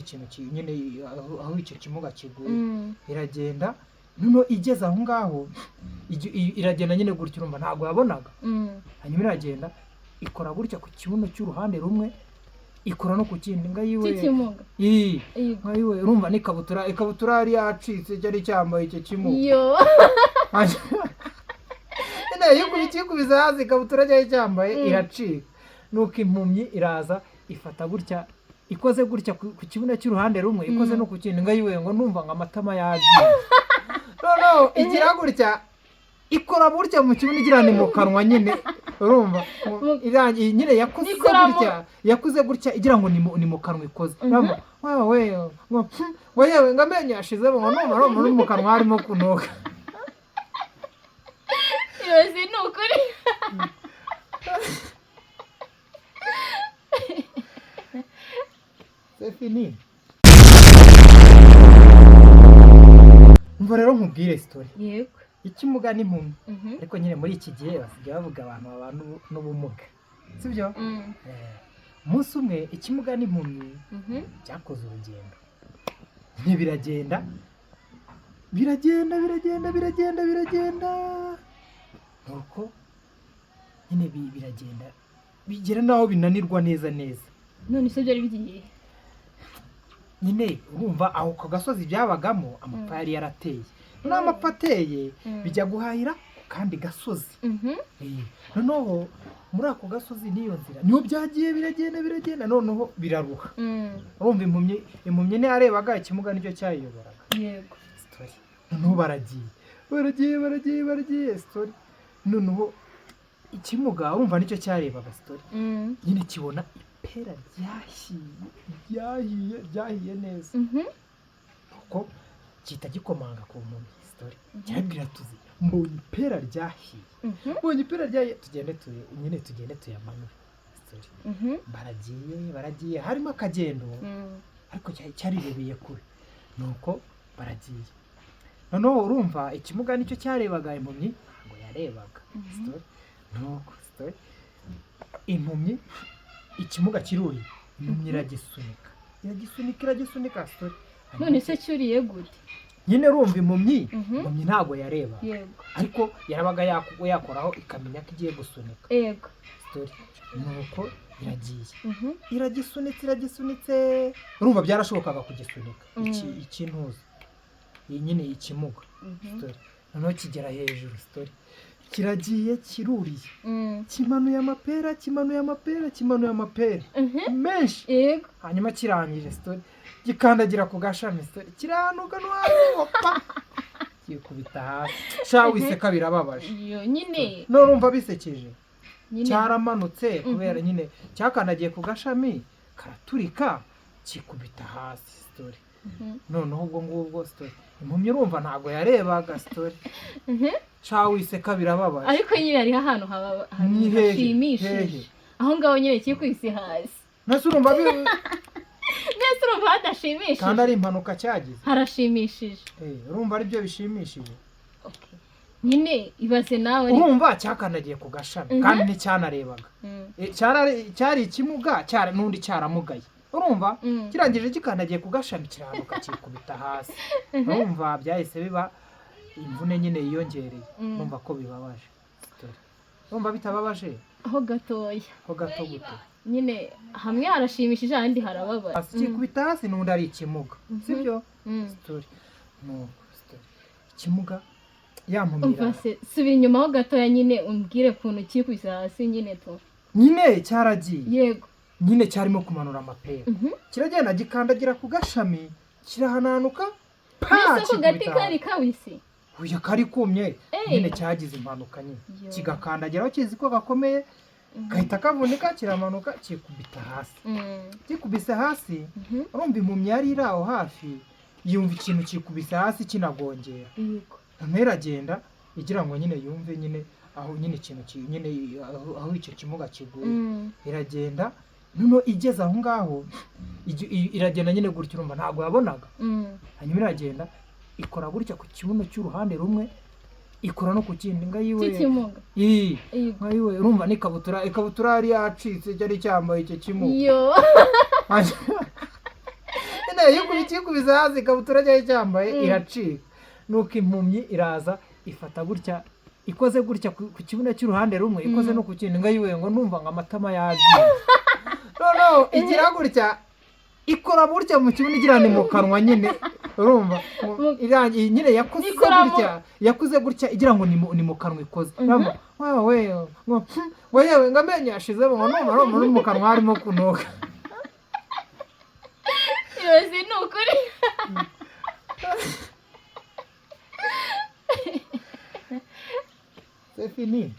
nyine ikintu nyine aho icyo kimuga kiguye. Iragenda, noneho igeze aho ngaho iragenda nyine gutya, urumva ntabwo yabonaga. Hanyuma iragenda ikora gutya ku kibuno cy'uruhande rumwe, ikora no ku kindi, ngo ayiwe. Cy'ikimuga? Ii. Yego. Ngo ayiwe, urumva n'ikabutura, ikabutura yari yacitse, cyari cyambaye icyo kimuga. Yo. Nyine yikubise hasi, ikabutura cyari cyambaye iracika. Nuko impumyi iraza ifata gutya, ikoze gutya ku kibuno cy'uruhande rumwe, ikoze no ku kindi, ngo ayiwe, ngo numva ngo amatama yagiye. Noneho igira gutya, ikora gutya mu kibuno, igira ni mu kanwa nyine, urumva irangiye nyine yakoze gutya, yakoze gutya igira ngo ni mu kanwa ikoze. Urumva, wewe we, ngo ngo yewe, ngo amenyo yashizemo, ngo numva no mu kanwa harimo kunuka. Ibaze ni ukuri. C'est fini. Umva rero nkubwire story. Yego. Ikimuga n'impumyi. Ariko nyine muri iki gihe basigaye bavuga abantu babana n'ubumuga. Sibyo? Mm. Umunsi umwe ikimuga n'impumyi byakoze urugendo. Nyine biragenda, biragenda, biragenda, biragenda, biragenda. Nuko nyine biragenda bigera n'aho binanirwa neza neza. None se byari bigiye? Nyine urumva aho ku gasozi byabagamo amapfa yari yarateye. Noneho amapfa ateye, bijya guhahira ku kandi gasozi. Noneho muri ako gasozi n'iyo nzira niho byagiye, biragenda, biragenda, noneho biraruha. Urumva impumyi ntiyarebaga, ikimuga nicyo cyayiyoboraga. Yego. Story. Noneho baragiye, baragiye, baragiye, baragiye, story. Noneho ikimuga urumva nicyo cyarebaga, story. Nyine kibona ipera ryahiye, ryahiye, ryahiye neza. Nuko gihita gikomanga ku mpumyi, story. Kirabwira tuzi mbonye ipera ryahiye. Mbonye ipera ryahiye, tugende nyine tugende tuyamanure, story. Baragiye, baragiye, harimo akagendo ariko cyarirebeye kure. Nuko baragiye, noneho urumva ikimuga nicyo cyarebaga, impumyi ntabwo yarebaga, story. Nuko story, impumyi, ikimuga kiruriye, impumyi iragisunika, iragisunika, iragisunika, story. None se cyuriye gute? Nyine urumva impumyi, impumyi ntabwo yareba, Yego. ariko yarabaga yakoraho ikamenya ko igiye gusunika. Yego. Story. Nuko iragiye, iragisunitse, iragisunitse, urumva byarashobokaga kugisunika. Iki ntuzi iyi nyine ikimuga, story. Noneho kigera hejuru, story, kiragiye, kiruriye, kimanuye amapera, kimanuye amapera, kimanuye amapera menshi. Yego. Hanyuma kirangije, story, gikandagira ku gashami, story, kirahanuka no hasi ngo pa, kikubita hasi. Sha, wiseka birababaje. Yo nyine. None urumva bisekeje? Nyine. Cyaramanutse kubera nyine cyakandagiye ku gashami karaturika, kikubita hasi, story. Noneho ubwo ngubwo, story, impumyi urumva ntabwo yarebaga, story. Sha, wiseka birababaje. Ariko nyine hariho ahantu Ni hehe? hashimishije. Hehe? Aho ngaho nyine kikubise hasi. Nase urumva Nese urumva hadashimishije? Kandi ari impanuka cyagize. Harashimishije. Urumva ari byo bishimishije? Okay. Nyine ibaze nawe ariko. Urumva cyakandagiye ku gashami kandi nticyanarebaga. Cyari ikimuga, n'undi cyaramugaye, urumva? Kirangije gikandagiye ku gashami, kirahanuka, kikubita hasi. Urumva byahise biba imvune nyine yiyongereye. Urumva ko bibabaje, story. Urumva bitababaje? Aho gatoya. Ho gato gute? Nyine hamwe harashimishije, ahandi harababaje. Hasi kikubita hasi, n'undi ari ikimuga, sibyo? Story. Nuko story, ikimuga yampumira. Umva se, subira inyuma ho gatoya nyine umbwire ukuntu kikubise hasi nyine tu. Nyine cyaragiye. Yego. Nyine cyarimo kumanura amapera, kiragenda gikandagira ku gashami, kirahananuka, pa. Mbese ako gati Kikubita kari hasi. kabisi? Oya, kari kumye. Nyine cyagize impanuka nyine, Yo. kigakandagiraho kizi ko gakomeye, gahita kavunika, kiramanuka, kikubita hasi. Gikubise hasi, urumva impumyi yari iri aho hafi yumva ikintu kikubise hasi kinagongera. Yego. Noneho iragenda igira ngo nyine yumve nyine aho nyine ikintu nyine aho icyo kimuga kiguye. Iragenda, noneho igeze aho ngaho iragenda nyine gutya, urumva ntabwo yabonaga. Hanyuma iragenda ikora gutya ku kibuno cy'uruhande rumwe, ikora no ku kindi, ngo ayiwe. Cy'ikimuga? Ii. Yego. Ngo ayiwe, urumva n'ikabutura, ikabutura yari yacitse, cyari cyambaye icyo kimuga. Yo. Nyine yikubise hasi, ikabutura cyari cyambaye iracika. Nuko impumyi iraza ifata gutya, ikoze gutya ku kibuno cy'uruhande rumwe, ikoze no ku kindi, ngo ayiwe, ngo numva ngo amatama yagiye. Noneho igira gutya, ikora gutya mu kibuno, igira ni mu kanwa nyine, urumva irangiye nyine yakuze gutya, yakuze gutya igira ngo ni mu kanwa ikoze. Urumva, wewe ngo ngo yewe, ngo amenyo yashizemo, ngo numva no mu kanwa harimo kunuka. Ibaze ni ukuri. C'est fini.